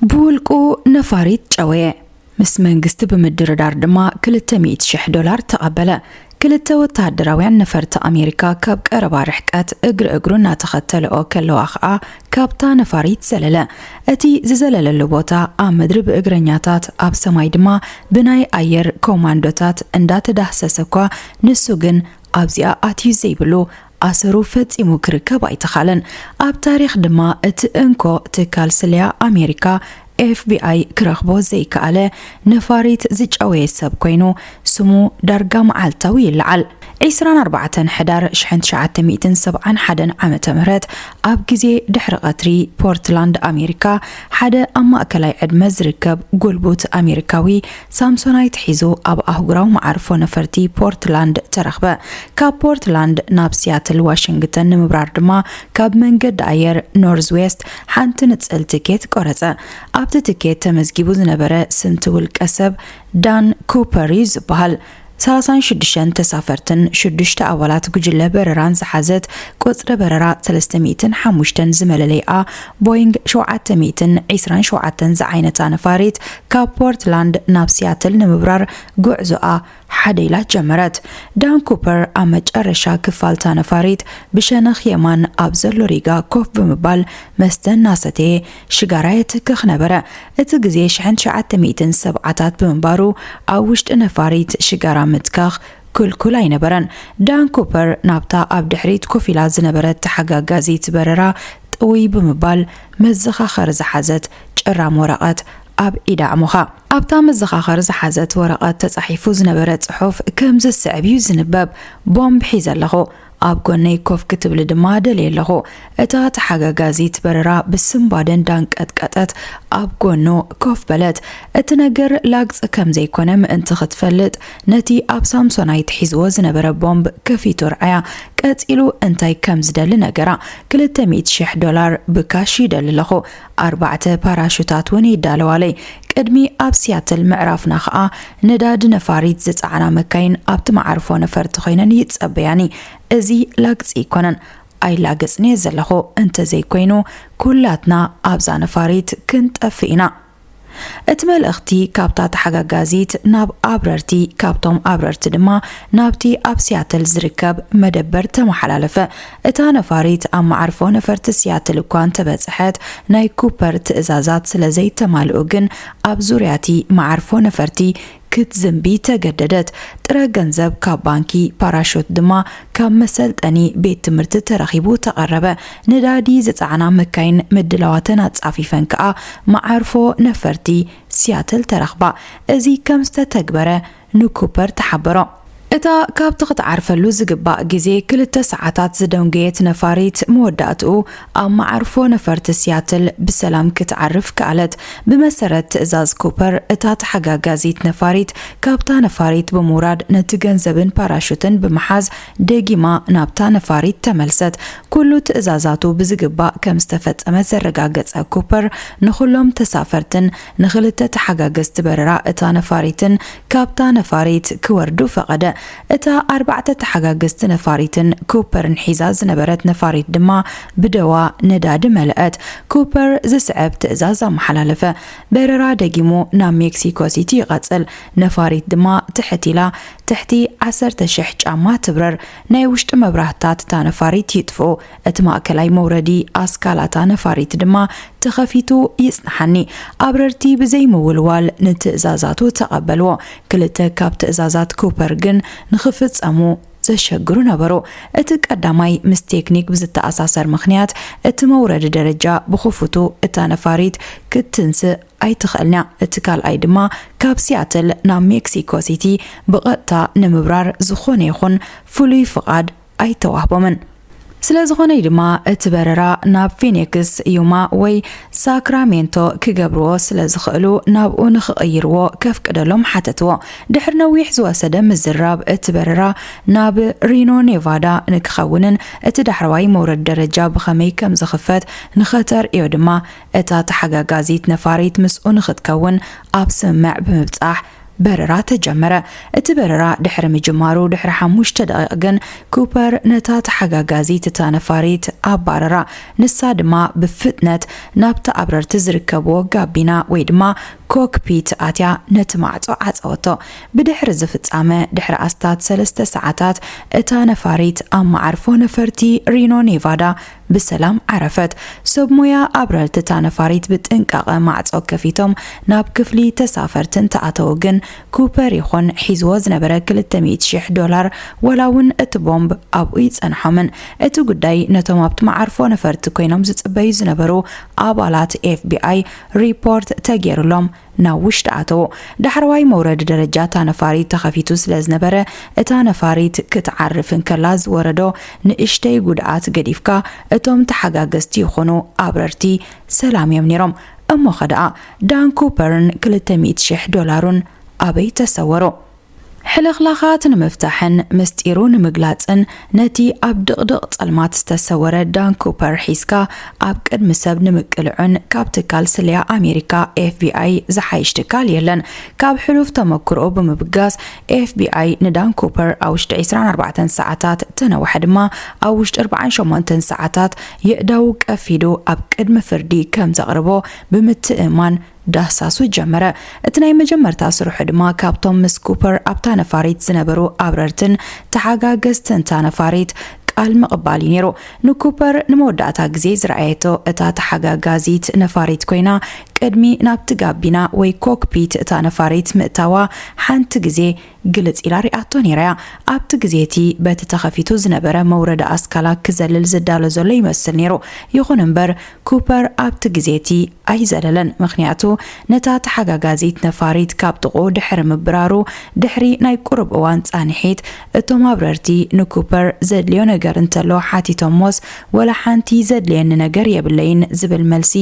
ብውልቁ ነፋሪት ጨወየ። ምስ መንግስቲ ብምድርዳር ድማ ክልተ ሚእቲ ሽሕ ዶላር ተቐበለ። ክልተ ወተሃደራውያን ነፈርቲ ኣሜሪካ ካብ ቀረባ ርሕቀት እግሪ እግሩ እናተኸተልኦ ከለዋ ኸኣ ካብታ ነፋሪት ዘለለ። እቲ ዝዘለለሉ ቦታ ኣብ ምድሪ ብእግረኛታት፣ ኣብ ሰማይ ድማ ብናይ ኣየር ኮማንዶታት እንዳተዳህሰሰ እኳ፣ ንሱ ግን ኣብዚኣ ኣትዩ ዘይብሉ ኣሰሩ ፈጺሙ ክርከብ ኣይተኻለን። ኣብ ታሪኽ ድማ እቲ እንኮ ትካል ስለያ ኣሜሪካ ኤፍ ቢ ኣይ ክረኽቦ ዘይከኣለ ነፋሪት ዝጨወየ ሰብ ኮይኑ፣ ስሙ ዳርጋ መዓልታዊ ይለዓል። ዕስራን ኣርባዕተን ሕዳር ሽሕን ትሽዓተ ሚእትን ሰብዓን ሓደን ዓመተ ምህረት ኣብ ግዜ ድሕሪ ቀትሪ ፖርትላንድ ኣሜሪካ ሓደ ኣብ ማእከላይ ዕድመ ዝርከብ ጉልቡት ኣሜሪካዊ ሳምሶናይት ሒዙ ኣብ ኣህጉራዊ መዓርፎ ነፈርቲ ፖርትላንድ ተረኽበ። ካብ ፖርትላንድ ናብ ሲያትል ዋሽንግተን ንምብራር ድማ ካብ መንገዲ ኣየር ኖርዝ ዌስት ሓንቲ ንጽል ትኬት ቆረጸ። ኣብቲ ትኬት ተመዝጊቡ ዝነበረ ስንቲ ውልቀ ሰብ ዳን ኩፐር እዩ ዝበሃል። ሰላሳን ሽዱሽተን ተሳፈርትን ሽዱሽተ ኣባላት ጉጅለ በረራን ዝሓዘት ቁጽሪ በረራ ሰለስተ ሚእትን ሓሙሽተን ዝመለለይኣ ቦይንግ ሸውዓተ ሚእትን ዕስራን ሸውዓተን ዝዓይነታ ነፋሪት ካብ ፖርትላንድ ናብ ሲያትል ንምብራር ጉዕዞኣ ሓደ ኢላ ጀመረት። ዳን ኩፐር ኣብ መጨረሻ ክፋልታ ነፋሪት ብሸነኽ የማን ኣብ ዘሎ ሪጋ ኮፍ ብምባል መስተ እናሰተየ ሽጋራ የትክኽ ነበረ። እቲ ግዜ ሽሕን ትሽዓተ ሚእትን ሰብዓታት ብምንባሩ ኣብ ውሽጢ ነፋሪት ሽጋራ ምትካኽ ክልኩል ኣይነበረን። ዳን ኩፐር ናብታ ኣብ ድሕሪት ኮፍ ኢላ ዝነበረት ተሓጋጋዚት በረራ ጥውይ ብምባል መዘኻኸሪ ዝሓዘት ጭራም ወረቐት ኣብ ኢዳ ኣዕሞኻ። ኣብታ መዘኻኸሪ ዝሓዘት ወረቐት ተጻሒፉ ዝነበረ ጽሑፍ ከም ዝስዕብ እዩ ዝንበብ። ቦምብ ሒዘ ኣለኹ። ኣብ ጎነይ ኮፍ ክትብሊ ድማ ደልየ ኣለኹ። እታ ተሓጋጋዚት በረራ ብስንባደን ዳንቀጥቀጠት ኣብ ጎኑ ኮፍ በለት። እቲ ነገር ላግጺ ከም ዘይኮነ ምእንቲ ክትፈልጥ፣ ነቲ ኣብ ሳምሶናይት ሒዝዎ ዝነበረ ቦምብ ከፊቱ ርኣያ። ቀጺሉ እንታይ ከም ዝደሊ ነገራ። ክልተ ሚእቲ ሽሕ ዶላር ብካሽ ይደሊ ኣለኹ። ኣርባዕተ ፓራሹታት እውን ይዳለዋለይ። ቅድሚ ኣብ ሲያትል ምዕራፍና ኸኣ ነዳዲ ነፋሪት ዝጸዓና መካይን ኣብቲ መዓርፎ ነፈርቲ ኮይነን ይጸበያኒ። እዚ ላግጺ ኣይኮነን። ኣይላገጽን'የ ዘለኹ። እንተዘይኮይኑ፣ ኩላትና ኣብዛ ነፋሪት ክንጠፍእ ኢና። እቲ መልእኽቲ ካብታ ተሓጋጋዚት ናብ ኣብረርቲ፣ ካብቶም ኣብረርቲ ድማ ናብቲ ኣብ ሲያትል ዝርከብ መደበር ተመሓላለፈ። እታ ነፋሪት ኣብ መዓርፎ ነፈርቲ ሲያትል እኳ እንተበጽሐት፣ ናይ ኩፐር ትእዛዛት ስለ ዘይተማልኡ ግን ኣብ ዙርያቲ መዓርፎ ነፈርቲ ክትዝንቢ ተገደደት። ጥረ ገንዘብ ካብ ባንኪ፣ ፓራሹት ድማ ካብ መሰልጠኒ ቤት ትምህርቲ ተረኺቡ ተቐረበ። ነዳዲ ዝጸዓና መካይን ምድላዋተን ኣጻፊፈን ከኣ መዓርፎ ነፈርቲ ሲያትል ተረኽባ። እዚ ከም ዝተተግበረ ንኩፐር ተሓበሮ። እታ ካብቲ ክትዓርፈሉ ዝግባእ ግዜ ክልተ ሰዓታት ዝደንጎየት ነፋሪት መወዳእትኡ ኣብ መዓርፎ ነፈርቲ ሲያትል ብሰላም ክትዓርፍ ከኣለት። ብመሰረት ትእዛዝ ኩፐር፣ እታ ተሓጋጋዚት ነፋሪት ካብታ ነፋሪት ብምውራድ ነቲ ገንዘብን ፓራሹትን ብምሓዝ ደጊማ ናብታ ነፋሪት ተመልሰት። ኩሉ ትእዛዛቱ ብዝግባእ ከም ዝተፈጸመ ዘረጋገጸ ኩፐር፣ ንኹሎም ተሳፈርትን ንኽልተ ተሓጋገዝቲ በረራ እታ ነፋሪትን ካብታ ነፋሪት ክወርዱ ፈቐደ። እታ ኣርባዕተ ተሓጋገዝቲ ነፋሪትን ኩፐርን ሒዛ ዝነበረት ነፋሪት ድማ ብደዋ ነዳዲ መልአት። ኩፐር ዝስዕብ ትእዛዝ ኣመሓላለፈ። በረራ ደጊሙ ናብ ሜክሲኮ ሲቲ ይቐጽል። ነፋሪት ድማ ትሕት ኢላ ትሕቲ ዓሰርተ ሽሕ ጫማ ትብረር። ናይ ውሽጢ መብራህትታት እታ ነፋሪት ይጥፍኡ። እቲ ማእከላይ መውረዲ ኣስካላታ ነፋሪት ድማ ተኸፊቱ ይጽንሓኒ። ኣብረርቲ ብዘይምውልዋል ንትእዛዛቱ ተቐበልዎ። ክልተ ካብ ትእዛዛት ኩፐር ግን ንኽፍጸሙ ዘሸግሩ ነበሩ። እቲ ቀዳማይ ምስ ቴክኒክ ብዝተኣሳሰር ምኽንያት እቲ መውረዲ ደረጃ ብኽፉቱ እታ ነፋሪት ክትትንስእ ኣይትኽእልን እያ። እቲ ካልኣይ ድማ ካብ ሲያትል ናብ ሜክሲኮ ሲቲ ብቐጥታ ንምብራር ዝኾነ ይኹን ፍሉይ ፍቓድ ኣይተዋህቦምን። ስለ ዝኾነ እዩ ድማ እቲ በረራ ናብ ፊኒክስ፣ ዩማ ወይ ሳክራሜንቶ ክገብርዎ ስለ ዝኽእሉ ናብኡ ንኽቕይርዎ ከፍቅደሎም ሓተትዎ። ድሕሪ ነዊሕ ዝወሰደ ምዝራብ እቲ በረራ ናብ ሪኖ ኔቫዳ ንክኸውንን እቲ ዳሕረዋይ መውረድ ደረጃ ብኸመይ ከም ዝኽፈት ንኸተርእዮ ድማ እታ ተሓጋጋዚት ነፋሪት ምስኡ ንኽትከውን ኣብ ስምምዕ ብምብጻሕ በረራ ተጀመረ። እቲ በረራ ድሕሪ ምጅማሩ ድሕሪ ሓሙሽተ ደቂቕ ግን ኩፐር ነታ ተሓጋጋዚት እታ ነፋሪት ኣባረራ። ንሳ ድማ ብፍጥነት ናብቲ ኣብረርቲ ዝርከብዎ ጋቢና ወይ ድማ ኮክፒት ኣትያ ነቲ ማዕጾ ዓጸወቶ። ብድሕሪ እዚ ፍጻመ ድሕሪ ኣስታት ሰለስተ ሰዓታት እታ ነፋሪት ኣብ መዓርፎ ነፈርቲ ሪኖ ኔቫዳ ብሰላም ዓረፈት። ሰብ ሞያ ኣብረርቲ እታ ነፋሪት ብጥንቃቐ ማዕጾ ከፊቶም ናብ ክፍሊ ተሳፈርቲ እንተኣተዉ ግን ኩፐር ይኹን ሒዝዎ ዝነበረ ክልተ ሚእቲ ሽሕ ዶላር ዋላ እውን እቲ ቦምብ ኣብኡ ይጸንሖምን። እቲ ጉዳይ ነቶም ኣብቲ መዓርፎ ነፈርቲ ኮይኖም ዝጽበዩ ዝነበሩ ኣባላት ኤፍቢኣይ ሪፖርት ተገይሩሎም ናብ ውሽጢ ኣተዉ። ዳሕረዋይ መውረዲ ደረጃ እታ ነፋሪት ተኸፊቱ ስለ ዝነበረ እታ ነፋሪት ክትዓርፍ እንከላ ዝወረዶ ንእሽተይ ጉድኣት ገዲፍካ እቶም ተሓጋገዝቲ ይኹኑ ኣብረርቲ ሰላም እዮም ነይሮም። እሞ ኸ ደኣ ዳን ኩፐርን ክልተ ሚእቲ ሽሕ ዶላሩን ኣበይ ተሰወሩ? ሕልኽላኻት ንምፍታሕን ምስጢሩ ንምግላጽን ነቲ ኣብ ድቕድቕ ጸልማት ዝተሰወረ ዳን ኩፐር ሒዝካ ኣብ ቅድሚ ሰብ ንምቅልዑን ካብ ትካል ስለያ ኣሜሪካ ኤፍቢኣይ ዝሓይሽ ትካል የለን። ካብ ሕሉፍ ተመክሮኡ ብምብጋስ ኤፍቢኣይ ንዳን ኩፐር ኣብ ውሽጢ ዕስራን ኣርባዕተን ሰዓታት ተነውሐ ድማ ኣብ ውሽጢ ኣርባዓን ሸሞንተን ሰዓታት የእዳዉ ቀፊዱ ኣብ ቅድሚ ፍርዲ ከም ዘቕርቦ ብምትእምማን ዳህሳሱ ጀመረ። እቲ ናይ መጀመርታ ስርሑ ድማ ካብቶም ምስ ኩፐር ኣብታ ነፋሪት ዝነበሩ ኣብረርትን ተሓጋገዝትን እታ ነፋሪት ቃል ምቕባል እዩ ነይሩ። ንኩፐር ንመወዳእታ ግዜ ዝረኣየቶ እታ ተሓጋጋዚት ነፋሪት ኮይና ቅድሚ ናብቲ ጋቢና ወይ ኮክፒት እታ ነፋሪት ምእታዋ ሓንቲ ግዜ ግልጽ ኢላ ሪኣቶ ነይራ እያ። ኣብቲ ግዜ እቲ በቲ ተኸፊቱ ዝነበረ መውረዲ ኣስካላ ክዘልል ዝዳሎ ዘሎ ይመስል ነይሩ። ይኹን እምበር ኩፐር ኣብቲ ግዜ እቲ ኣይዘለለን፣ ምኽንያቱ ነታ ተሓጋጋዚት ነፋሪት ካብ ጥቕኡ ድሕሪ ምብራሩ ድሕሪ ናይ ቁሩብ እዋን ጻንሒት እቶም ኣብረርቲ ንኩፐር ዘድልዮ ነገር እንተሎ ሓቲቶሞስ ወላ ሓንቲ ዘድልየኒ ነገር የብለይን ዝብል መልሲ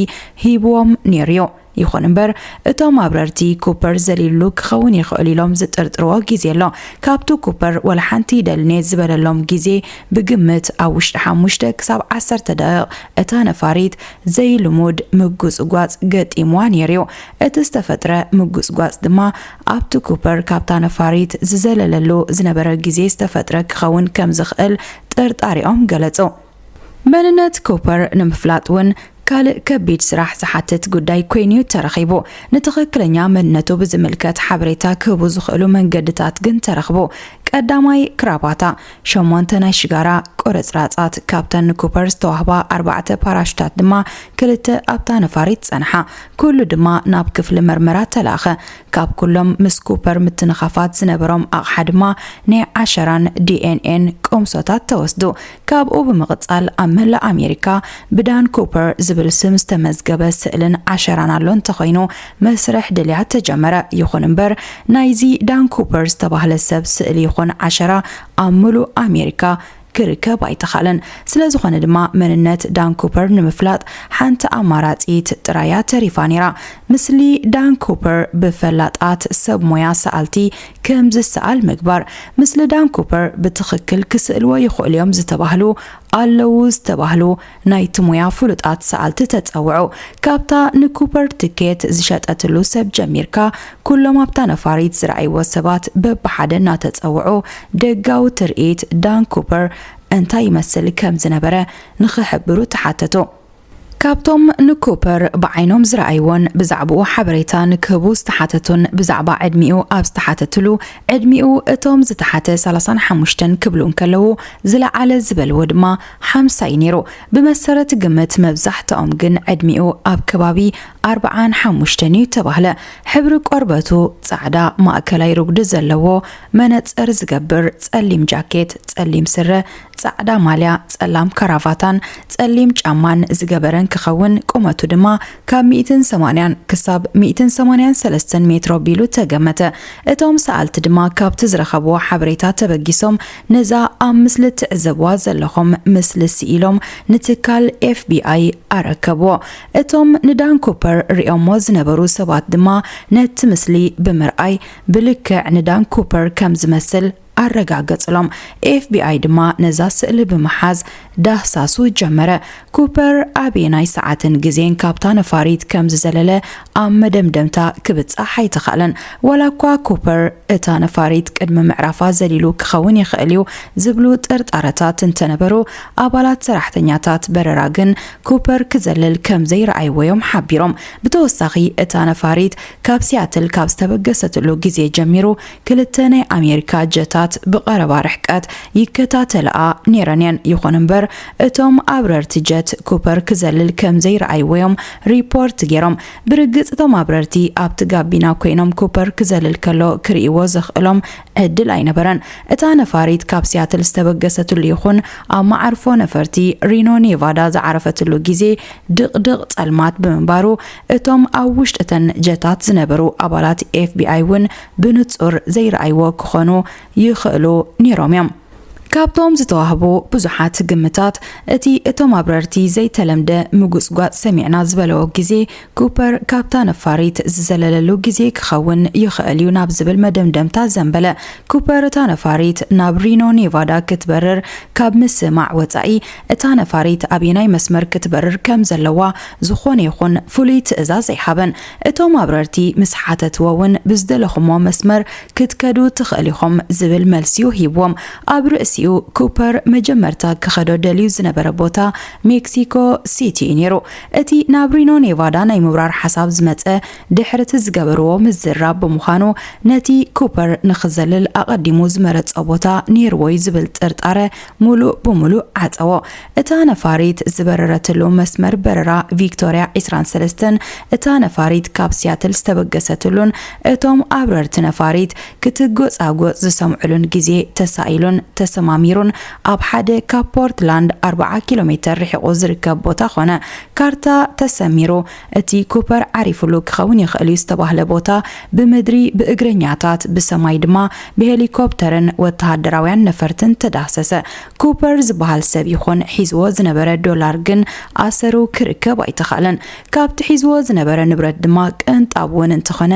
ሂብዎም ነይሩ እዩ። ይኹን እምበር እቶም ኣብረርቲ ኩፐር ዘሊሉ ክኸውን ይኽእል ኢሎም ዝጥርጥርዎ ግዜ ኣሎ። ካብቲ ኩፐር ወላ ሓንቲ ይደልኔ ዝበለሎም ግዜ ብግምት ኣብ ውሽጢ ሓሙሽተ ክሳብ ዓሰርተ ደቂቕ እታ ነፋሪት ዘይልሙድ ምጉጽጓጽ ገጢምዋ ነይሩ እዩ። እቲ ዝተፈጥረ ምጉጽጓጽ ድማ ኣብቲ ኩፐር ካብታ ነፋሪት ዝዘለለሉ ዝነበረ ግዜ ዝተፈጥረ ክኸውን ከም ዝኽእል ጥርጣሬኦም ገለጹ። መንነት ኩፐር ንምፍላጥ እውን ካልእ ከቢድ ስራሕ ዝሓትት ጉዳይ ኮይኑ ተረኺቡ። ንትኽክለኛ መንነቱ ብዝምልከት ሓበሬታ ክህቡ ዝኽእሉ መንገድታት ግን ተረኽቡ። ቀዳማይ ክራባታ፣ ሸሞንተ ናይ ሽጋራ ቁርጽራጻት፣ ካብተን ንኩፐር ዝተዋህባ ኣርባዕተ ፓራሹታት ድማ ክልተ ኣብታ ነፋሪት ጸንሓ። ኩሉ ድማ ናብ ክፍሊ መርመራ ተላእኸ። ካብ ኩሎም ምስ ኩፐር ምትንኻፋት ዝነበሮም ኣቕሓ ድማ ናይ ዓሸራን ዲኤንኤን ቅምሶታት ተወስዱ። ካብኡ ብምቕጻል ኣብ መላእ ኣሜሪካ ብዳን ኩፐር ዝብል ስም ዝተመዝገበ ስእልን ዓሸራን ኣሎ እንተኾይኑ መስርሕ ድልያት ተጀመረ። ይኹን እምበር ናይዚ ዳን ኩፐር ዝተባህለ ሰብ ስእሊ ይኹን ዓሸራ ኣብ ምሉእ ኣሜሪካ ክርከብ ኣይተኻለን። ስለ ዝኾነ ድማ መንነት ዳን ኩፐር ንምፍላጥ ሓንቲ ኣማራጺት ጥራያ ተሪፋ ነይራ። ምስሊ ዳን ኩፐር ብፈላጣት ሰብ ሞያ ሰኣልቲ ከም ዝሰኣል ምግባር። ምስሊ ዳን ኩፐር ብትኽክል ክስእልዎ ይኽእሉ እዮም ዝተባህሉ ኣለዉ ዝተባህሉ ናይቲ ሞያ ፍሉጣት ሰኣልቲ ተጸውዑ። ካብታ ንኩፐር ትኬት ዝሸጠትሉ ሰብ ጀሚርካ ኩሎም ኣብታ ነፋሪት ዝረኣይዎ ሰባት በብሓደ እናተጸውዑ ደጋዊ ትርኢት ዳን ኩፐር እንታይ ይመስል ከም ዝነበረ ንኽሕብሩ ተሓተቱ። ካብቶም ንኩፐር ብዓይኖም ዝረኣይዎን ብዛዕባኡ ሓበሬታ ንክህቡ ዝተሓተቱን ብዛዕባ ዕድሚኡ ኣብ ዝተሓተትሉ ዕድሚኡ እቶም ዝተሓተ ሰላሳን ሓሙሽተን ክብሉ እንከለዉ ዝለዓለ ዝበልዎ ድማ ሓምሳ እዩ ነይሩ። ብመሰረት ግምት መብዛሕትኦም ግን ዕድሚኡ ኣብ ከባቢ ኣርብዓን ሓሙሽተን እዩ ተባህለ። ሕብሪ ቆርበቱ ጻዕዳ ማእከላይ ርጉዲ ዘለዎ መነጽር ዝገብር ጸሊም ጃኬት ጸሊም ስረ ጻዕዳ ማልያ፣ ጸላም ካራቫታን ጸሊም ጫማን ዝገበረን ክኸውን፣ ቁመቱ ድማ ካብ ሚእትን ሰማንያን ክሳብ ሚእትን ሰማንያን ሰለስተን ሜትሮ ቢሉ ተገመተ። እቶም ሰኣልቲ ድማ ካብቲ ዝረኸብዎ ሓበሬታ ተበጊሶም ነዛ ኣብ ምስሊ ትዕዘብዋ ዘለኹም ምስሊ ስኢሎም ንትካል ኤፍ ቢ ኣይ ኣረከብዎ። እቶም ንዳን ኩፐር ሪኦሞ ዝነበሩ ሰባት ድማ ነቲ ምስሊ ብምርኣይ ብልክዕ ንዳን ኩፐር ከም ዝመስል ኣረጋገጽሎም። ኤፍ ቢ ኣይ ድማ ነዛ ስእሊ ብምሓዝ ዳህሳሱ ጀመረ። ኩፐር ኣበየናይ ሰዓትን ግዜን ካብታ ነፋሪት ከም ዝዘለለ ኣብ መደምደምታ ክብጻሕ ኣይተኻእለን። ዋላ እኳ ኩፐር እታ ነፋሪት ቅድሚ ምዕራፋ ዘሊሉ ክኸውን ይኽእል እዩ ዝብሉ ጥርጣረታት እንተነበሩ፣ ኣባላት ሰራሕተኛታት በረራ ግን ኩፐር ክዘልል ከም ዘይረኣይዎ እዮም ሓቢሮም። ብተወሳኺ፣ እታ ነፋሪት ካብ ሲያትል ካብ ዝተበገሰትሉ ግዜ ጀሚሩ ክልተ ናይ ኣሜሪካ ጀታት ብቐረባ ርሕቀት ይከታተልኣ ነይረን እየን። ይኹን እምበር፣ እቶም ኣብረርቲ ጀት ኩፐር ክዘልል ከም ዘይረኣይዎ እዮም ሪፖርት ገይሮም። ብርግጽ፣ እቶም ኣብረርቲ ኣብቲ ጋቢና ኮይኖም ኩፐር ክዘልል ከሎ ክርእይዎ ዘኽእሎም ዕድል ኣይነበረን። እታ ነፋሪት ካብ ሲያትል ዝተበገሰትሉ ይኹን ኣብ መዓርፎ ነፈርቲ ሪኖ ኔቫዳ ዝዓረፈትሉ ግዜ ድቕድቕ ጸልማት ብምንባሩ፣ እቶም ኣብ ውሽጢ እተን ጀታት ዝነበሩ ኣባላት ኤፍ ቢ ኣይ እውን ብንጹር ዘይረኣይዎ ክኾኑ ይኽእሉ ነይሮም እዮም። ካብቶም ዝተዋህቡ ብዙሓት ግምታት፣ እቲ እቶም ኣብረርቲ ዘይተለምደ ምጉጽጓጽ ሰሚዕና ዝበለዎ ግዜ፣ ኩፐር ካብታ ነፋሪት ዝዘለለሉ ግዜ ክኸውን ይኽእል እዩ ናብ ዝብል መደምደምታ ዘንበለ። ኩፐር እታ ነፋሪት ናብ ሪኖ ኔቫዳ ክትበርር ካብ ምስማዕ ወጻኢ፣ እታ ነፋሪት ኣበየናይ መስመር ክትበርር ከም ዘለዋ ዝኾነ ይኹን ፍሉይ ትእዛዝ ኣይሃበን። እቶም ኣብረርቲ ምስ ሓተትዎ እውን፣ ብዝደለኹሞ መስመር ክትከዱ ትኽእል ኢኹም ዝብል መልሲ እዩ ሂብዎም። ኣብ ርእሲኡ፣ ኩፐር መጀመርታ ክኸዶ ደልዩ ዝነበረ ቦታ ሜክሲኮ ሲቲ እዩ ነይሩ። እቲ ናብ ሪኖ ኔቫዳ ናይ ምብራር ሓሳብ ዝመጸ ድሕሪ እቲ ዝገበርዎ ምዝራብ ብምዃኑ፣ ነቲ ኩፐር ንኽዘልል ኣቐዲሙ ዝመረጾ ቦታ ነይርዎ እዩ ዝብል ጥርጣረ ሙሉእ ብሙሉእ ዓጸዎ። እታ ነፋሪት ዝበረረትሉ መስመር በረራ ቪክቶርያ ዕስራን ሰለስተን፣ እታ ነፋሪት ካብ ሲያትል ዝተበገሰትሉን እቶም ኣብረርቲ ነፋሪት ክትጎጻጎጽ ዝሰምዕሉን ግዜ ተሳኢሉን ተሰማሚሩን፣ ኣብ ሓደ ካብ ፖርትላንድ ኣርብዓ ኪሎ ሜተር ርሒቑ ዝርከብ ቦታ ኾነ። ካርታ ተሰሚሩ፣ እቲ ኩፐር ዓሪፉሉ ክኸውን ይኽእል እዩ ዝተባህለ ቦታ ብምድሪ ብእግረኛታት፣ ብሰማይ ድማ ብሄሊኮፕተርን ወተሃደራውያን ነፈርትን ተዳህሰሰ። ኩፐር ዝበሃል ሰብ ይኹን ሒዝዎ ዝነበረ ዶላር ግን ኣሰሩ ክርከብ ኣይተኻእለን። ካብቲ ሒዝዎ ዝነበረ ንብረት ድማ ቅንጣብ እውን እንተኾነ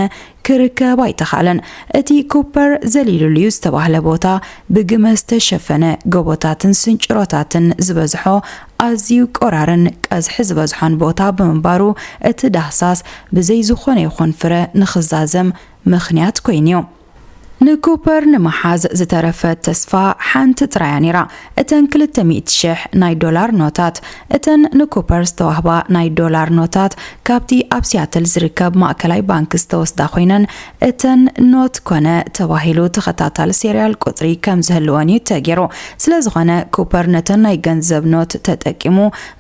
ክርከብ ኣይተኻእለን። እቲ ኩፐር ዘሊሉሉ እዩ ዝተባህለ ቦታ ብግመ ዝተሸፈነ ጎቦታትን ስንጭሮታትን ዝበዝሖ ኣዝዩ ቆራርን ቀዝሒ ዝበዝሖን ቦታ ብምንባሩ፣ እቲ ዳህሳስ ብዘይ ዝኾነ ይኹን ፍረ ንኽዛዘም ምኽንያት ኮይኑ እዩ። ንኩፐር ንምሓዝ ዝተረፈት ተስፋ ሓንቲ ጥራይ እያ ነይራ። እተን ክልተ ሚእቲ ሽሕ ናይ ዶላር ኖታት። እተን ንኩፐር ዝተዋህባ ናይ ዶላር ኖታት ካብቲ ኣብ ሲያትል ዝርከብ ማእከላይ ባንክ ዝተወስዳ ኮይነን፣ እተን ኖት ኮነ ተባሂሉ ተኸታታሊ ሴርያል ቁጽሪ ከም ዝህልወን እዩ ተገይሩ። ስለ ዝኾነ፣ ኩፐር ነተን ናይ ገንዘብ ኖት ተጠቂሙ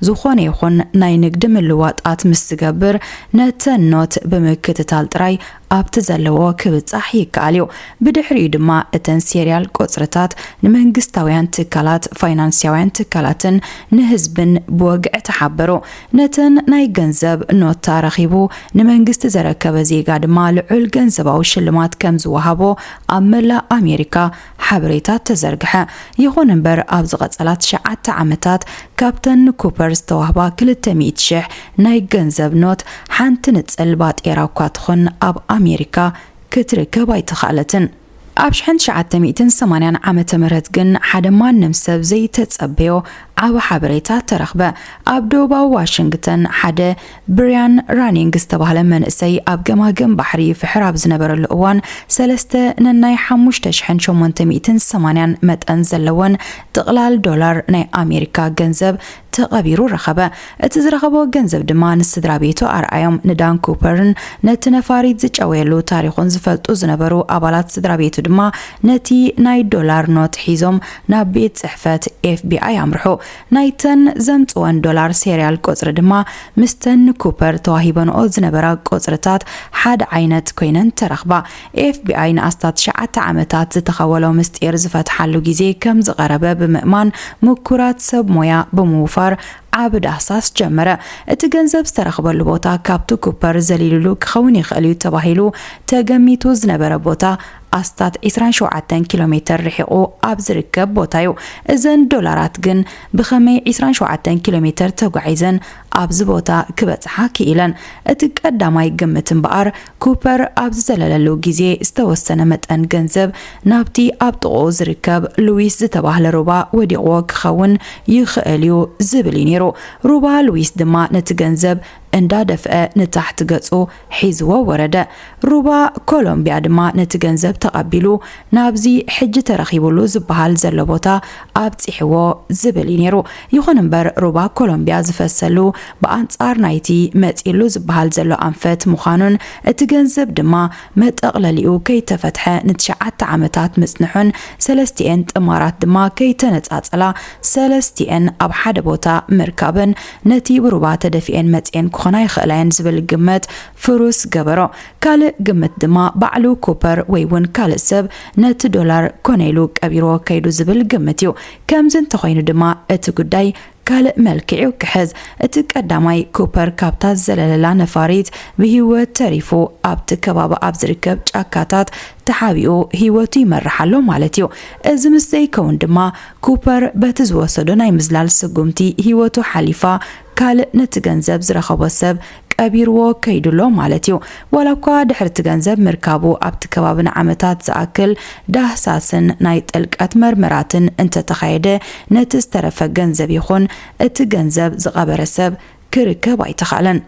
ዝኾነ ይኹን ናይ ንግዲ ምልዋጣት ምስ ዝገብር፣ ነተን ኖት ብምክትታል ጥራይ ኣብቲ ዘለዎ ክብጻሕ ይከኣል እዩ። ብድሕሪኡ ድማ እተን ሴርያል ቁጽርታት ንመንግስታውያን ትካላት፣ ፋይናንስያውያን ትካላትን ንህዝብን ብወግዒ ተሓበሩ። ነተን ናይ ገንዘብ ኖታ ረኺቡ ንመንግስቲ ዘረከበ ዜጋ ድማ ልዑል ገንዘባዊ ሽልማት ከም ዝወሃቦ ኣብ መላእ ኣሜሪካ ሓበሬታ ተዘርግሐ። ይኹን እምበር፣ ኣብ ዝቐጸላ ትሽዓተ ዓመታት ካብተን ንኩፐር ዝተዋህባ ክልተ ሚእቲ ሽሕ ናይ ገንዘብ ኖት ሓንቲ ንጽል ባጤራ እኳ ትኹን ኣብ ኣሜሪካ ክትርከብ ኣይተኻእለትን። ኣብ ሽሕን ትሽዓተ ሚእትን ሰማንያን ዓመተ ምህረት ግን ሓደ ማንም ሰብ ዘይተጸበዮ ዓቢ ሓበሬታ ተረኽበ። ኣብ ደቡባዊ ዋሽንግተን ሓደ ብርያን ራኒንግ ዝተባህለ መንእሰይ ኣብ ገማግም ባሕሪ ይፍሕር ኣብ ዝነበረሉ እዋን፣ ሰለስተ ነናይ ሓሙሽተ ሽሕን ሸሞንተ ሚእትን ሰማንያን መጠን ዘለወን ጥቕላል ዶላር ናይ ኣሜሪካ ገንዘብ ተቐቢሩ ረኸበ። እቲ ዝረኸቦ ገንዘብ ድማ ንስድራ ቤቱ ኣርኣዮም። ንዳን ኩፐርን ነቲ ነፋሪት ዝጨወየሉ ታሪኹን ዝፈልጡ ዝነበሩ ኣባላት ስድራ ቤቱ ድማ ነቲ ናይ ዶላር ኖት ሒዞም ናብ ቤት ጽሕፈት ኤፍ ቢ ኣይ ኣምርሑ። ናይተን ዘምጽወን ዶላር ሴርያል ቁጽሪ ድማ ምስተን ንኩፐር ተዋሂበንኦ ዝነበራ ቁጽርታት ሓደ ዓይነት ኮይነን ተረኽባ። ኤፍ ቢ ኣይ ንኣስታት ትሽዓተ ዓመታት ዝተኸወሎ ምስጢር ዝፈትሓሉ ግዜ ከም ዝቐረበ ብምእማን፣ ምኩራት ሰብ ሞያ ብምውፋር ዓቢ ዳህሳስ ጀመረ። እቲ ገንዘብ ዝተረኽበሉ ቦታ ካብቲ ኩፐር ዘሊሉሉ ክኸውን ይኽእል እዩ ተባሂሉ ተገሚቱ ዝነበረ ቦታ ኣስታት ዕስራን ሸውዓተን ኪሎ ሜተር ርሒቑ ኣብ ዝርከብ ቦታ እዩ። እዘን ዶላራት ግን ብኸመይ ዕስራን ሸውዓተን ኪሎ ሜተር ተጓዒዘን ኣብዚ ቦታ ክበጽሓ ክኢለን? እቲ ቀዳማይ ግምት እምበኣር፣ ኩፐር ኣብ ዝዘለለሉ ግዜ ዝተወሰነ መጠን ገንዘብ ናብቲ ኣብ ጥቕኡ ዝርከብ ሉዊስ ዝተባህለ ሩባ ወዲቕዎ ክኸውን ይኽእል እዩ ዝብል እዩ ነይሩ። ሩባ ሉዊስ ድማ ነቲ ገንዘብ እንዳደፍአ ንታሕቲ ገጹ ሒዝዎ ወረደ። ሩባ ኮሎምቢያ ድማ ነቲ ገንዘብ ተቐቢሉ ናብዚ ሕጂ ተረኺቡሉ ዝበሃል ዘሎ ቦታ ኣብጺሕዎ ዝብል እዩ ነይሩ። ይኹን እምበር፣ ሩባ ኮሎምቢያ ዝፈሰሉ ብኣንጻር ናይቲ መጺሉ ዝበሃል ዘሎ ኣንፈት ምዃኑን እቲ ገንዘብ ድማ መጠቕለሊኡ ከይተፈትሐ ንትሽዓተ ዓመታት ምጽንሑን ሰለስቲኤን ጥማራት ድማ ከይተነጻጸላ ሰለስቲኤን ኣብ ሓደ ቦታ ምርካበን ነቲ ብሩባ ተደፊኤን መጺኤን ክኾና ይኽእላ እየን ዝብል ግምት ፍሩስ ገበሮ። ካልእ ግምት ድማ ባዕሉ ኩፐር ወይ እውን ካልእ ሰብ ነቲ ዶላር ኮነ ኢሉ ቀቢርዎ ከይዱ ዝብል ግምት እዩ። ከምዚ እንተኾይኑ ድማ እቲ ጉዳይ ካልእ መልክዕ እዩ ክሕዝ። እቲ ቀዳማይ ኩፐር ካብታ ዝዘለለላ ነፋሪት ብህይወት ተሪፉ ኣብቲ ከባቢ ኣብ ዝርከብ ጫካታት ተሓቢኡ ህይወቱ ይመርሕ ኣሎ ማለት እዩ። እዚ ምስ ዘይከውን ድማ ኩፐር በቲ ዝወሰዶ ናይ ምዝላል ስጉምቲ ህይወቱ ሓሊፋ ካልእ ነቲ ገንዘብ ዝረኸቦ ሰብ ቀቢርዎ ከይዱ ኣሎ ማለት እዩ። ዋላ እኳ ድሕሪ እቲ ገንዘብ ምርካቡ ኣብቲ ከባቢ ንዓመታት ዝኣክል ዳህሳስን ናይ ጥልቀት መርመራትን እንተተኻየደ፣ ነቲ ዝተረፈ ገንዘብ ይኹን እቲ ገንዘብ ዝቐበረ ሰብ ክርከብ ኣይተኻእለን።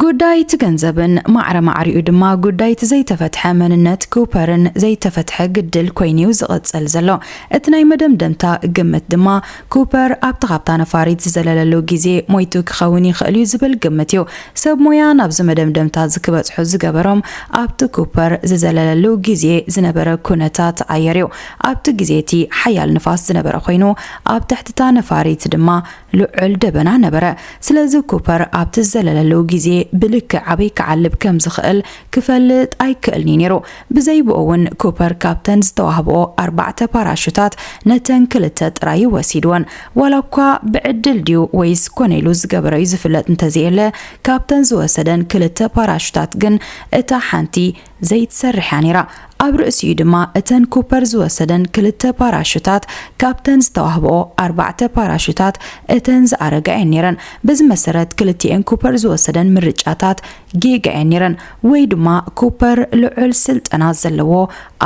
ጉዳይ እቲ ገንዘብን ማዕረ ማዕሪኡ ድማ ጉዳይ እቲ ዘይተፈትሐ መንነት ኩፐርን ዘይተፈትሐ ግድል ኮይኑ እዩ ዝቕጽል ዘሎ። እቲ ናይ መደምደምታ ግምት ድማ ኩፐር ኣብቲ ካብታ ነፋሪት ዝዘለለሉ ግዜ ሞይቱ ክኸውን ይኽእል እዩ ዝብል ግምት እዩ። ሰብ ሞያ ናብዚ መደምደምታ እዚ ክበጽሑ ዝገበሮም ኣብቲ ኩፐር ዝዘለለሉ ግዜ ዝነበረ ኩነታት ኣየር እዩ። ኣብቲ ግዜ እቲ ሓያል ንፋስ ዝነበረ ኮይኑ ኣብ ትሕቲ እታ ነፋሪት ድማ ልዑል ደበና ነበረ። ስለዚ ኩፐር ኣብቲ ዝዘለለሉ ግዜ ብልክዕ ኣበይ ክዓልብ ከም ዝኽእል ክፈልጥ ኣይክእልን እዩ ነይሩ። ብዘይ ብኡ እውን ኩፐር ካብተን ዝተዋህብኦ ኣርባዕተ ፓራሹታት ነተን ክልተ ጥራይ እዩ ወሲድወን። ዋላ እኳ ብዕድል ድዩ ወይስ ኮነ ኢሉ ዝገበሮ እዩ ዝፍለጥ እንተዘየለ፣ ካብተን ዝወሰደን ክልተ ፓራሹታት ግን እታ ሓንቲ ዘይትሰርሕ እያ ነይራ። ኣብ ርእሲኡ ድማ እተን ኩፐር ዝወሰደን ክልተ ፓራሹታት ካብተን ዝተዋህብኦ ኣርባዕተ ፓራሹታት እተን ዝኣረጋ እየን ነይረን። በዚ መሰረት ክልቲኤን ኩፐር ዝወሰደን ምርጫታት ጌጋ እየን ነይረን። ወይ ድማ ኩፐር ልዑል ስልጠና ዘለዎ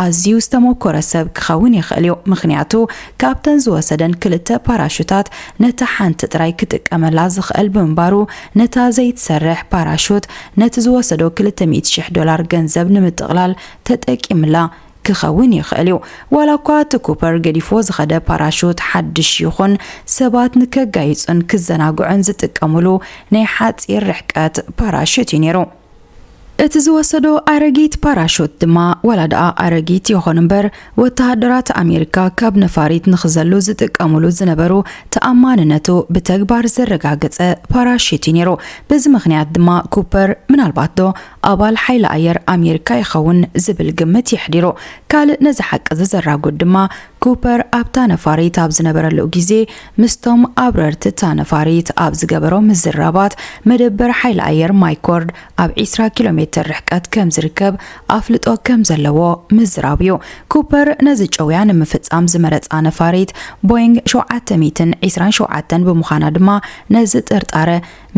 ኣዝዩ ዝተመኮረ ሰብ ክኸውን ይኽእል እዩ። ምኽንያቱ ካብተን ዝወሰደን ክልተ ፓራሹታት ነታ ሓንቲ ጥራይ ክጥቀመላ ዝኽእል ብምንባሩ፣ ነታ ዘይትሰርሕ ፓራሹት ነቲ ዝወሰዶ ክልተ ሚእቲ ሽሕ ዶላር ገንዘብ ንምጥቕላል ተጠቂምላ ክኸውን ይኽእል እዩ። ዋላ እኳ እቲ ኩፐር ገዲፍዎ ዝኸደ ፓራሹት ሓድሽ ይኹን ሰባት ንከጋይጹን ክዘናግዑን ዝጥቀሙሉ ናይ ሓጺር ርሕቀት ፓራሹት እዩ ነይሩ። እቲ ዝወሰዶ ኣረጊት ፓራሹት ድማ ዋላ ደኣ ኣረጊት ይኹን እምበር፣ ወተሃደራት ኣሜሪካ ካብ ነፋሪት ንኽዘሉ ዝጥቀሙሉ ዝነበሩ ተኣማንነቱ ብተግባር ዘረጋገጸ ፓራሹት እዩ ነይሩ። በዚ ምኽንያት ድማ ኩፐር ምናልባት ዶ ኣባል ሓይሊ ኣየር ኣሜሪካ ይኸውን ዝብል ግምት የሕዲሩ። ካልእ ነዚ ሓቂ እዚ ዘራጉድ ድማ ኩፐር ኣብታ ነፋሪት ኣብ ዝነበረሉ ግዜ ምስቶም ኣብረርቲ እታ ነፋሪት ኣብ ዝገበሮ ምዝራባት፣ መደበር ሓይሊ ኣየር ማይኮርድ ኣብ ዕስራ ኪሎ ሜተር ርሕቀት ከም ዝርከብ ኣፍልጦ ከም ዘለዎ ምዝራቡ እዩ። ኩፐር ነዚ ጨውያ ንምፍጻም ዝመረጻ ነፋሪት ቦይንግ ሸውዓተ ሚእትን ዕስራን ሸውዓተን ብምዃና ድማ ነዚ ጥርጣረ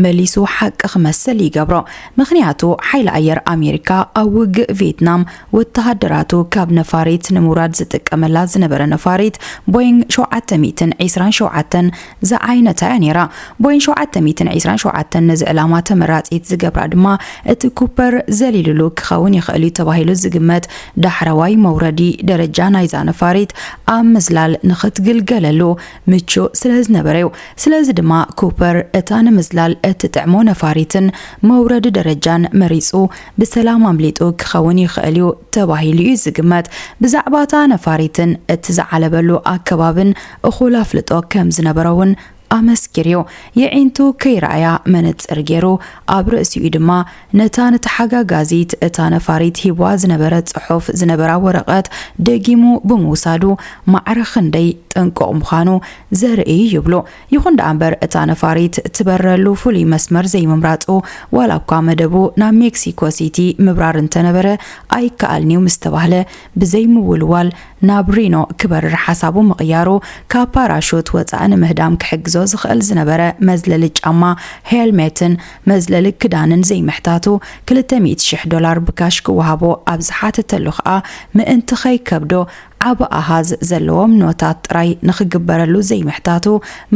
መሊሱ ሓቂ ክመስል ይገብሮ። ምኽንያቱ ሓይሊ ኣየር ኣሜሪካ ኣብ ውግእ ቪየትናም ወተሃደራቱ ካብ ነፋሪት ንምውራድ ዝጥቀመላ ዝነበረ ነፋሪት ቦይንግ ሸውዓተ ሚእትን ዕስራን ሸውዓተን ዝዓይነታ እያ ነይራ። ቦይንግ ሸውዓተ ሚእትን ዕስራን ሸውዓተን ነዚ ዕላማ ተመራጺት ዝገብራ ድማ እቲ ኩፐር ዘሊሉሉ ክኸውን ይኽእል እዩ ተባሂሉ ዝግመት ዳሕረዋይ መውረዲ ደረጃ ናይዛ ነፋሪት ኣብ ምዝላል ንኽትግልገለሉ ምቹእ ስለ ዝነበረ እዩ። ስለዚ ድማ ኩፐር እታ ንምዝላል እትጥዕሞ ነፋሪትን መውረዲ ደረጃን መሪጹ ብሰላም ኣምሊጡ ክኸውን ይኽእል እዩ ተባሂሉ እዩ ዝግመት። ብዛዕባ እታ ነፋሪትን እቲ ዝተዓለበሉ ኣከባብን እኹል ኣፍልጦ ከም ዝነበሮ እውን ኣመስኪርዩ። የዒንቱ ከይረኣያ መነጽር ገይሩ፣ ኣብ ርእሲኡ ድማ ነታ ንተሓጋጋዚት እታ ነፋሪት ሂብዋ ዝነበረ ጽሑፍ ዝነበራ ወረቐት ደጊሙ ብምውሳዱ፣ ማዕረ ክንደይ ጥንቁቕ ምዃኑ ዘርኢ ይብሉ። ይኹን ደኣ እምበር፣ እታ ነፋሪት ትበረሉ ፍሉይ መስመር ዘይምምራጹ፣ ዋላ እኳ መደቡ ናብ ሜክሲኮ ሲቲ ምብራር እንተነበረ፣ ኣይከኣልን'ዩ ምስ ተባህለ፣ ብዘይምውልዋል ናብ ሪኖ ክበርር ሓሳቡ ምቕያሩ፣ ካብ ፓራሹት ወጻኢ ንምህዳም ክሕግዞ ዝኽእል ዝነበረ መዝለሊ ጫማ፣ ሄልሜትን መዝለሊ ክዳንን ዘይምሕታቱ፣ ክልተ ሚእቲ ሽሕ ዶላር ብካሽ ክወሃቦ ኣብ ዝሓተተሉ ኸኣ፣ ምእንቲ ኸይከብዶ ዓቢ ኣሃዝ ዘለዎም ኖታት ጥራይ ንኽግበረሉ ዘይምሕታቱ፣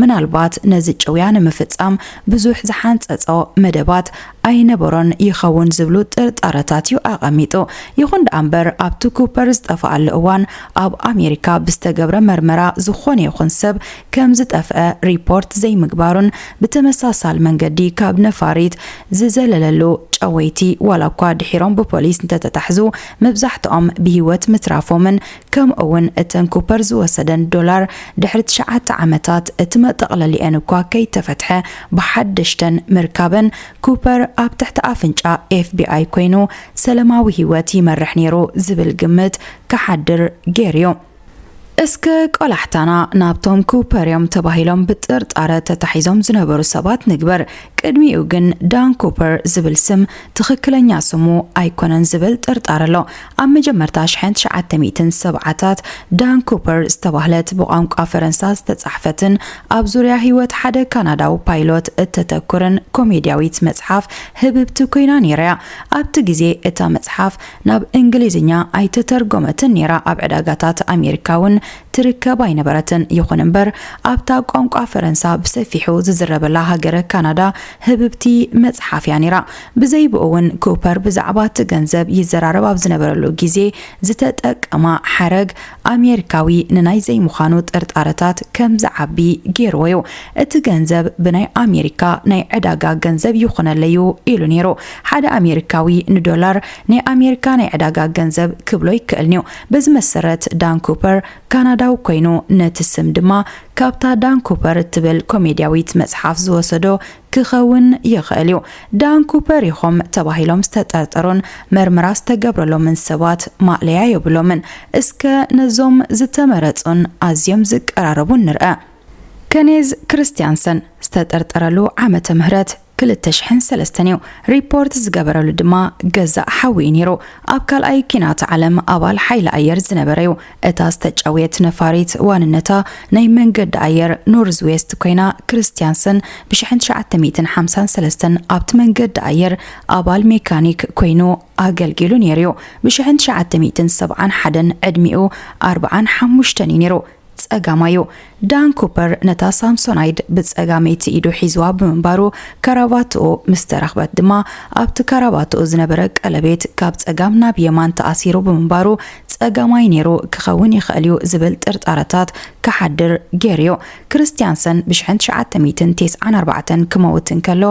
ምናልባት ነዚ ጭውያ ንምፍጻም ብዙሕ ዝሓንጸጾ መደባት ኣይነበሮን ይኸውን ዝብሉ ጥርጣረታት እዩ ኣቐሚጡ። ይኹን ደኣ እምበር፣ ኣብቲ ኩፐር ዝጠፍኣሉ እዋን ኣብ ኣሜሪካ ብዝተገብረ መርመራ ዝኾነ ይኹን ሰብ ከም ዝጠፍአ ሪፖርት ዘይምግባሩን ብተመሳሳሊ መንገዲ ካብ ነፋሪት ዝዘለለሉ ጨወይቲ ዋላ እኳ ድሒሮም ብፖሊስ እንተተታሕዙ፣ መብዛሕትኦም ብህይወት ምትራፎምን ከምኡ'ውን እተን ኩፐር ዝወሰደን ዶላር ድሕሪ ትሽዓተ ዓመታት እቲ መጠቕለሊአን እኳ ከይተፈትሐ ብሓደሽተን ምርካበን፣ ኩፐር ኣብ ትሕቲ ኣፍንጫ ኤፍቢኣይ ኮይኑ ሰለማዊ ህይወት ይመርሕ ነይሩ ዝብል ግምት ክሓድር ገይሩ'ዩ። እስከ ቆላሕታና ናብቶም ኩፐር እዮም ተባሂሎም ብጥርጣረ ተታሒዞም ዝነበሩ ሰባት ንግበር። ቅድሚኡ ግን ዳን ኩፐር ዝብል ስም ትኽክለኛ ስሙ ኣይኮነን ዝብል ጥርጣረ ኣሎ። ኣብ መጀመርታ ሽሕን ትሽዓተ ሚእትን ሰብዓታት ዳን ኩፐር ዝተባህለት ብቋንቋ ፈረንሳ ዝተጻሕፈትን ኣብ ዙርያ ህይወት ሓደ ካናዳዊ ፓይሎት እተተኩርን ኮሜድያዊት መጽሓፍ ህብብቲ ኮይና ነይራ እያ። ኣብቲ ግዜ እታ መጽሓፍ ናብ እንግሊዝኛ ኣይተተርጎመትን ነይራ። ኣብ ዕዳጋታት ኣሜሪካ እውን ትርከብ ኣይነበረትን። ይኹን እምበር፣ ኣብታ ቋንቋ ፈረንሳ ብሰፊሑ ዝዝረበላ ሃገረ ካናዳ ህብብቲ መጽሓፍ እያ ነይራ። ብዘይ ብኡ እውን፣ ኩፐር ብዛዕባ እቲ ገንዘብ ይዘራረብ ኣብ ዝነበረሉ ግዜ ዝተጠቀማ ሓረግ፣ ኣሜሪካዊ ንናይ ዘይምዃኑ ጥርጣረታት ከም ዝዓቢ ገይርዎ እዩ። እቲ ገንዘብ ብናይ ኣሜሪካ ናይ ዕዳጋ ገንዘብ ይኹነለይ እዩ ኢሉ ነይሩ። ሓደ ኣሜሪካዊ ንዶላር ናይ ኣሜሪካ ናይ ዕዳጋ ገንዘብ ክብሎ ይክእልን'ዩ። በዚ መሰረት፣ ዳን ኩፐር ካናዳዊ ኮይኑ፣ ነቲ ስም ድማ ካብታ ዳን ኩፐር እትብል ኮሜድያዊት መጽሓፍ ዝወሰዶ ክኸውን ይኽእል እዩ። ዳን ኩፐር ኢኹም ተባሂሎም ዝተጠርጠሩን መርመራ ዝተገብረሎምን ሰባት ማእለያ የብሎምን። እስከ ነዞም ዝተመረጹን ኣዝዮም ዝቀራረቡን ንርአ። ከኔዝ ክርስቲያንሰን ዝተጠርጠረሉ ዓመተ ምህረት ክልተ ሽሕን ሰለስተን እዩ። ሪፖርት ዝገበረሉ ድማ ገዛእ ሓዊ እዩ ነይሩ። ኣብ ካልኣይ ኲናት ዓለም ኣባል ሓይሊ ኣየር ዝነበረ እዩ። እታ ዝተጨውየት ነፋሪት ዋንነታ ናይ መንገዲ ኣየር ኖርዝ ዌስት ኮይና፣ ክርስቲያንሰን ብሽሕን ትሽዓተ ሚእትን ሓምሳን ሰለስተን ኣብቲ መንገዲ ኣየር ኣባል ሜካኒክ ኮይኑ ኣገልጊሉ ነይሩ እዩ። ብሽሕን ትሽዓተ ሚእትን ሰብዓን ሓደን ዕድሚኡ ኣርብዓን ሓሙሽተን እዩ ነይሩ። ጸጋማዩ። ዳን ኩፐር ነታ ሳምሶናይድ ብጸጋመይቲ ኢዱ ሒዝዋ ብምንባሩ፣ ካራባትኡ ምስ ተረኽበት ድማ፣ ኣብቲ ካራባትኡ ዝነበረ ቀለቤት ካብ ጸጋም ናብ የማን ተኣሲሩ ብምንባሩ፣ ጸጋማይ ነይሩ ክኸውን ይኽእል እዩ ዝብል ጥርጣረታት ክሓድር ገይሩ'ዩ። ክርስትያንሰን ብሽሕን ትሽዓተ ሚእትን ተስዓን ኣርባዕተን ክመውት እንከሎ፣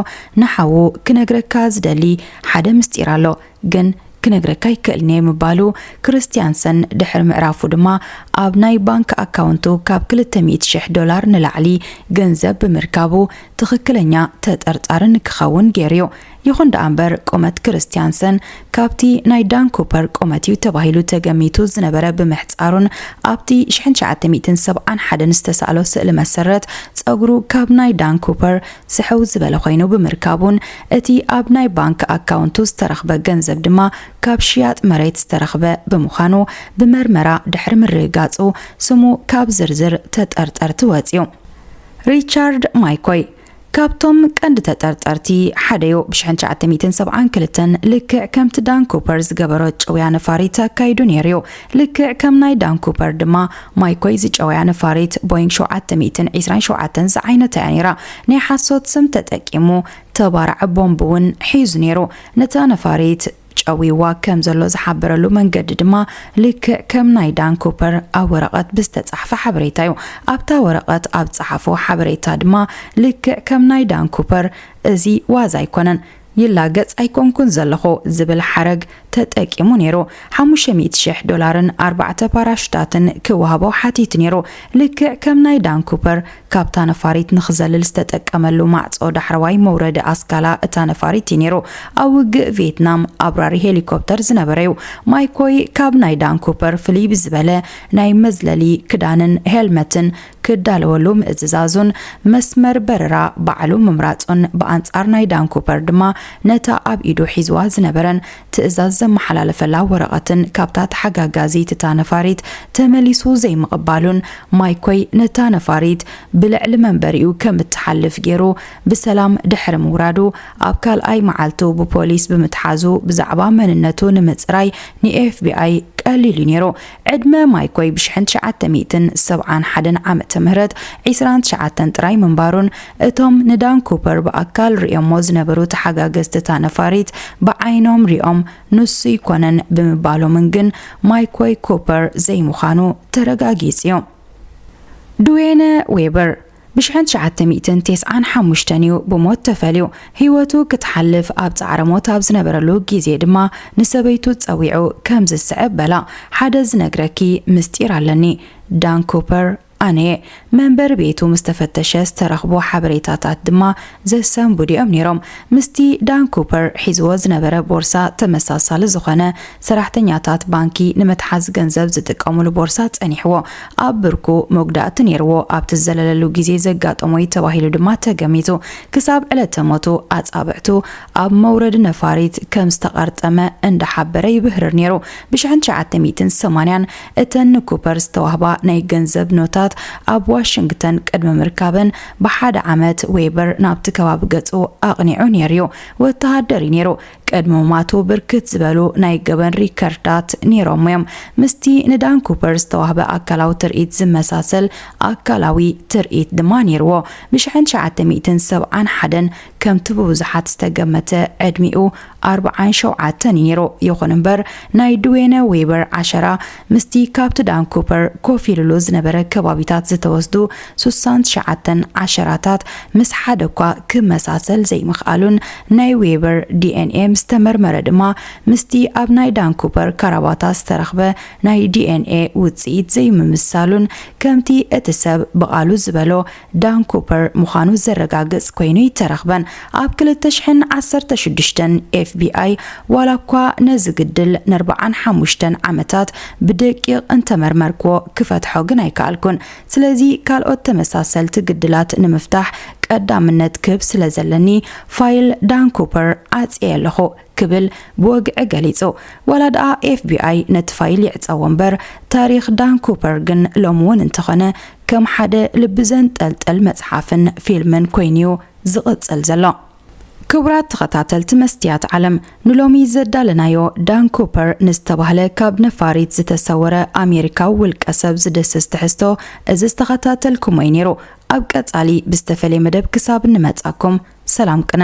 ንሓዉ ክነግረካ ዝደሊ ሓደ ምስጢር ኣሎ። ግን ክነግረካ ኣይክእልን እየ ምባሉ፣ ክርስትያንሰን ድሕሪ ምዕራፉ ድማ ኣብ ናይ ባንክ ኣካውንቱ ካብ ክልተ ሚእቲ ሽሕ ዶላር ንላዕሊ ገንዘብ ብምርካቡ ትኽክለኛ ተጠርጣሪ ንክኸውን ገይሩ'ዩ። ይኹን ደኣ እምበር፣ ቁመት ክርስትያንሰን ካብቲ ናይ ዳን ኩፐር ቁመት እዩ ተባሂሉ ተገሚቱ ዝነበረ ብምሕጻሩን ኣብቲ ሽሕን ትሽዓተ ሚእትን ሰብዓን ሓደን ዝተሳእሎ ስእሊ መሰረት፣ ጸጉሩ ካብ ናይ ዳን ኩፐር ስሕው ዝበለ ኮይኑ ብምርካቡን እቲ ኣብ ናይ ባንክ ኣካውንቱ ዝተረኽበ ገንዘብ ድማ ካብ ሽያጥ መሬት ዝተረኽበ ብምዃኑ፣ ብመርመራ ድሕሪ ምርግጋጹ ስሙ ካብ ዝርዝር ተጠርጠርቲ ወጺኡ። ሪቻርድ ማይኮይ ካብቶም ቀንዲ ተጠርጠርቲ ሓደ'ዩ። ብሽሕን ትሽዓተ ሚእትን ሰብዓን ክልተን ልክዕ ከምቲ ዳን ኩፐር ዝገበሮ ጭውያ ነፋሪት ኣካይዱ ነይሩ'ዩ። ልክዕ ከም ናይ ዳን ኩፐር ድማ ማይኮይ ዝጨውያ ነፋሪት ቦይንግ ሸውዓተ ሚእትን ዕስራን ሸውዓተን ዝዓይነታ እያ ነይራ። ናይ ሓሶት ስም ተጠቂሙ ተባራዒ ቦምብ እውን ሒዙ ነይሩ። ነታ ነፋሪት ጨዊዋ ከም ዘሎ ዝሓበረሉ መንገዲ ድማ ልክዕ ከም ናይ ዳን ኩፐር ኣብ ወረቐት ብዝተጻሕፈ ሓበሬታ እዩ። ኣብታ ወረቐት ኣብ ዝጸሓፎ ሓበሬታ ድማ ልክዕ ከም ናይ ዳን ኩፐር፣ "እዚ ዋዛ ኣይኮነን፣ ይላገጽ ኣይኮንኩን ዘለኹ" ዝብል ሓረግ ተጠቂሙ ነይሩ። ሓሙሽተ ሚእቲ ሽሕ ዶላርን ኣርባዕተ ፓራሹታትን ክወሃቦ ሓቲቱ ነይሩ። ልክዕ ከም ናይ ዳን ኩፐር፣ ካብታ ነፋሪት ንኽዘልል ዝተጠቀመሉ ማዕጾ ዳሕረዋይ መውረዲ ኣስካላ እታ ነፋሪት እዩ ነይሩ። ኣብ ውግእ ቪየትናም ኣብራሪ ሄሊኮፕተር ዝነበረ እዩ። ማይኮይ ካብ ናይ ዳን ኩፐር ፍልይ ብዝበለ ናይ መዝለሊ ክዳንን ሄልመትን ክዳለወሉ ምእዝዛዙን መስመር በረራ ባዕሉ ምምራጹን፣ ብኣንጻር ናይ ዳን ኩፐር ድማ ነታ ኣብ ኢዱ ሒዝዋ ዝነበረን ትእዛዝ ዘመሓላለፈላ ወረቐትን ካብታ ተሓጋጋዚት እታ ነፋሪት ተመሊሱ ዘይምቕባሉን፣ ማይኮይ ነታ ነፋሪት ብልዕሊ መንበሪኡ ከም እትሓልፍ ገይሩ ብሰላም ድሕሪ ምውራዱ፣ ኣብ ካልኣይ መዓልቱ ብፖሊስ ብምትሓዙ፣ ብዛዕባ መንነቱ ንምጽራይ ንኤፍቢኣይ ቀሊል እዩ ነይሩ። ዕድመ ማይኮይ ብሽሕን ትሽዓተ ሚእትን ሰብዓን ሓደን ዓመተ ምህረት ዒስራን ትሽዓተን ጥራይ ምንባሩን፣ እቶም ንዳን ኩፐር ብኣካል ርእዮሞ ዝነበሩ ተሓጋገዝቲ እታ ነፋሪት ብዓይኖም ሪኦም ንሱ ይኮነን ብምባሎምን ግን ማይኮይ ኩፐር ዘይምዃኑ ተረጋጊጹ እዩ። ድዌነ ዌበር ብሽሕን ትሽዓተ ሚእትን ተስዓን ሓሙሽተን እዩ ብሞት ተፈልዩ። ህይወቱ ክትሓልፍ ኣብ ጻዕረ ሞት ኣብ ዝነበረሉ ግዜ ድማ ንሰበይቱ ጸዊዑ ከምዚ ዝስዕብ በላ፣ ሓደ ዝነግረኪ ምስጢር ኣለኒ። ዳን ኩፐር ኣነ እየ። መንበሪ ቤቱ ምስ ተፈተሸ ዝተረኽቡ ሓበሬታታት ድማ ዘሰንብዱ እዮም ነይሮም። ምስቲ ዳን ኩፐር ሒዝዎ ዝነበረ ቦርሳ ተመሳሳሊ ዝኾነ፣ ሰራሕተኛታት ባንኪ ንመትሓዚ ገንዘብ ዝጥቀሙሉ ቦርሳ ጸኒሕዎ። ኣብ ብርኩ መጉዳእቲ ነይርዎ። ኣብቲ ዝዘለለሉ ግዜ ዘጋጠሞ እዩ ተባሂሉ ድማ ተገሚቱ። ክሳብ ዕለተ ሞቱ ኣጻብዕቱ ኣብ መውረዲ ነፋሪት ከም ዝተቐርጠመ እንዳሓበረ ይብህርር ነይሩ። ብሽሕን ትሽዓተ ሚእትን ሰማንያን እተን ንኩፐር ዝተዋህባ ናይ ገንዘብ ኖታት ኣብ ዋሽንግተን ቅድሚ ምርካበን፣ ብሓደ ዓመት ዌበር ናብቲ ከባቢ ገጹ ኣቕኒዑ ነይሩ እዩ። ወተሃደር እዩ ነይሩ። ቅድሚ ምማቱ ብርክት ዝበሉ ናይ ገበን ሪከርዳት ነይሮም እዮም። ምስቲ ንዳን ኩፐር ዝተዋህበ ኣካላዊ ትርኢት ዝመሳሰል ኣካላዊ ትርኢት ድማ ነይርዎ። ብሽሕን ትሽዓተ ሚእትን ሰብዓን ሓደን ከምቲ ብብዙሓት ዝተገመተ ዕድሚኡ ኣርብዓን ሸውዓተን እዩ ነይሩ። ይኹን እምበር፣ ናይ ድዌነ ዌበር ዓሸራ ምስቲ ካብቲ ዳን ኩፐር ኮፍ ኢሉሉ ዝነበረ ከባቢታት ዝተወስዱ ሱሳን ትሽዓተን ዓሸራታት ምስ ሓደ እኳ ክመሳሰል ዘይምኽኣሉን፣ ናይ ዌበር ዲኤንኤ ምስ ተመርመረ ድማ ምስቲ ኣብ ናይ ዳን ኩፐር ካራባታ ዝተረኽበ ናይ ዲኤንኤ ውጽኢት ዘይምምሳሉን፣ ከምቲ እቲ ሰብ ብቓሉ ዝበሎ ዳን ኩፐር ምዃኑ ዘረጋግጽ ኮይኑ ይተረኽበን። ኣብ ክልተ ሽሕን ዓሰርተ ሽዱሽተን ኤፍቢኣይ ዋላ እኳ ነዚ ግድል ንኣርብዓን ሓሙሽተን ዓመታት ብደቂቕ እንተመርመርክዎ ክፈትሖ ግን ኣይከኣልኩን። ስለዚ ካልኦት ተመሳሰልቲ ግድላት ንምፍታሕ ቀዳምነት ክህብ ስለ ዘለኒ ፋይል ዳን ኩፐር ዓጽየ ኣለኹ ክብል ብወግዒ ገሊጹ። ዋላ ደኣ ኤፍቢኣይ ነቲ ፋይል ይዕጸዎ እምበር፣ ታሪኽ ዳን ኩፐር ግን ሎሚ እውን እንተኾነ ከም ሓደ ልቢ ዘንጠልጥል መጽሓፍን ፊልምን ኮይኑ'ዩ ዝቕጽል ዘሎ። ክቡራት ተኸታተልቲ መስትያት ዓለም፣ ንሎሚ ዘዳለናዮ ዳን ኩፐር ንዝተባህለ ካብ ነፋሪት ዝተሰወረ ኣሜሪካዊ ውልቀ ሰብ ዝድስስ ትሕዝቶ እዚ ዝተኸታተልኩሞ እዩ ነይሩ። ኣብ ቀጻሊ ብዝተፈለየ መደብ ክሳብ እንመጻኩም፣ ሰላም ቅነ።